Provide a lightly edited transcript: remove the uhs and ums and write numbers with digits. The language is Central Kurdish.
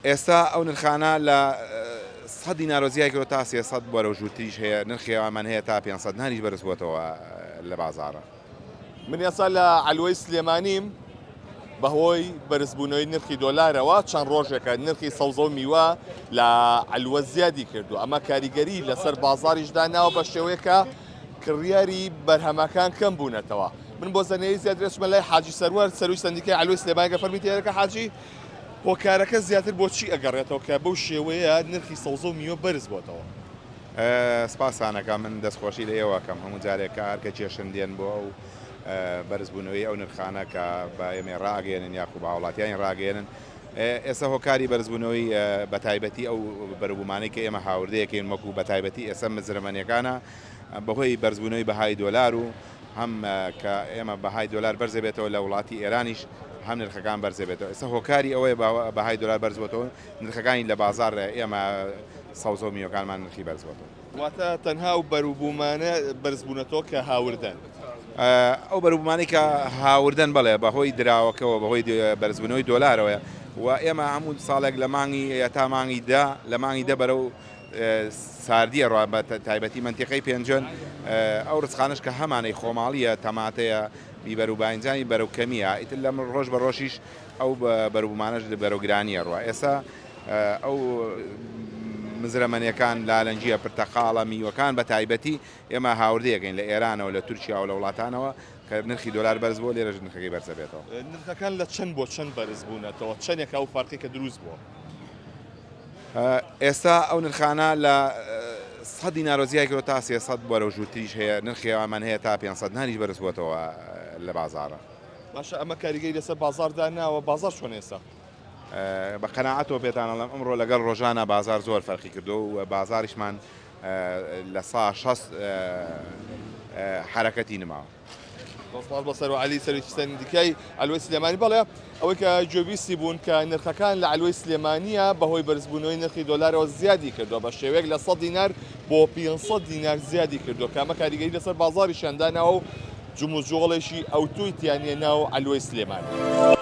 ئێستا ئەو نرخانە لە سەد دینارەوە زیای کردوە تا 300 بەرەو ژوورتریش هەیە، نرخی ئەوانمان هەیە تا 500 دیناریش بەرز بووەتەوە لە بازاڕە. من ئێستا لە عەلوەی سلێمانیم، بەهۆی بەرزبوونەوەی نرخی دۆلارەوە چەند ڕۆژێکە نرخی سەوزە و میوە لە عەلوە زیادی کردووە، ئەمە کاریگەری لەسەر بازاڕیش داناوە بە شێوەیەک کە کڕیاری بەرهەمەکان کەم بوونەتەوە. من بۆ زانیاری زیاتر ئەچمە لای حاجی سەروەر سەرۆکی سەندیکای عەلوەی سلێمانی کە فەرمی تێرەکە حاجی هۆکارەکە زیاتر بۆ چی ئەگەڕێتەوە کە بەو شێوەیە نرخی سەوزە و میوە بەرز بۆتەوە؟ سپاستان ئەکەم من دەستخۆشی لە ئێوە ئەکەم هەموو جارێک کە هەر کە کێشن دێن بۆ ئەو بەرزبوونەوەی ئەو نرخانە کە بە ئێمەی ڕائەگەیەنن یاخو بە هاوڵاتیانی ڕاگەیەنن ئێستا هۆکاری بەرزبوونەوەی بەتایبەتی ئەو بەروبوومانەی کە ئێمە هاوردەیەکەین وەکو بەتایبەتی ئێستا مزرەمەنیەکانە بەهۆی بەرزبوونەوەی بەهای دۆلار و هەم کە ئێمە بەهای دۆلار بەرزەبێتەوە لە وڵاتی ئێرانیش هەم نرخەکان بەرزەبێتەوە ئێستا هۆکاری ئەوەیە بەهای دۆلار بەرزبووەتەوە نرخەکانی لە بازاڕ ئێمە سەوزە و میوەکانمان نرخی بەرزبووەتەوە. واتە تەنها ئەو بەروبوومانە بەرزبوونەتەوە کە هاوردەن؟ ئەو بەروبوومانەی کە هاوردەن بەڵێ بەهۆی دراوەکەوە بەهۆی بەرزبوونەوەی دۆلارەوەیە و ئێمە هەموو ساڵێک لە مانگی تا مانگی دە لە مانگی دە بەرەو ساردیە ڕا بە تایبەتی مەنتیقەی پێنجوێن ئەو ڕزقانەش کە هەمانەی خۆماڵیە تەماتەیە بیبەر و باینجانی بەرەو کەمیە ئیتر لەم ڕۆژ بە ڕۆژیش ئەو بەروبوومانەش بەرەو گرانیە ڕوا ئێستا ئەو مزرەمەنیەکان لالەنگیە پرتەقاڵە میوەکان بە تایبەتی ئێمە هاوردەیەکەین لە ئێرانەوە لە تورکیا و لە وڵاتانەوە کە نرخی دۆلار بەرز بووە لێرەش نرخەکەی بەرز دەبێتەوە. نرخەکان لە چەند بۆ چەند بەرز بوونەتەوە چەندێکە ئەو فەرقەی کە دروست بووە؟ ئێستا ئەو نرخانە لە سەد دینارەوە زیای کردوە تا 300 بەرەو ژوورتریش هەیە نرخی ئەوانمان هەیە تا 500 دیناریش بەرز بووەتەوە لە بازاڕە. باشە ئەمە کاریگەری لەسەر بازاڕ داناوە بازاڕ چۆنە ئێستا؟ بە قەناعەتەوە پێتان ئەڵێم ئەمڕۆ لەگەڵ ڕۆژانە بازاڕ زۆر فەرقی کردووە و بازاڕیشمان لە سا 60 حەرەکەتی نماوە. سڵاو بۆ سەروە عەلی سەرۆکی سەندیکای عەلوەی سلێمانی بەڵێ ئەوەی کە گوێبیستی بوون کە نرخەکان لە عەلوەی سلێمانیە بەهۆی بەرزبوونەوەی نرخی دۆلارەوە زیادی کردووە بە شێوەیەک لە 100 دینار بۆ 500 دینار زیادی کردووە کە ئەمە کاریگەری لەسەر بازاڕیشیان داناوە و جموجۆڵێکی ئەوتۆی تیا نییە ناو عەلوەی سلێمانی.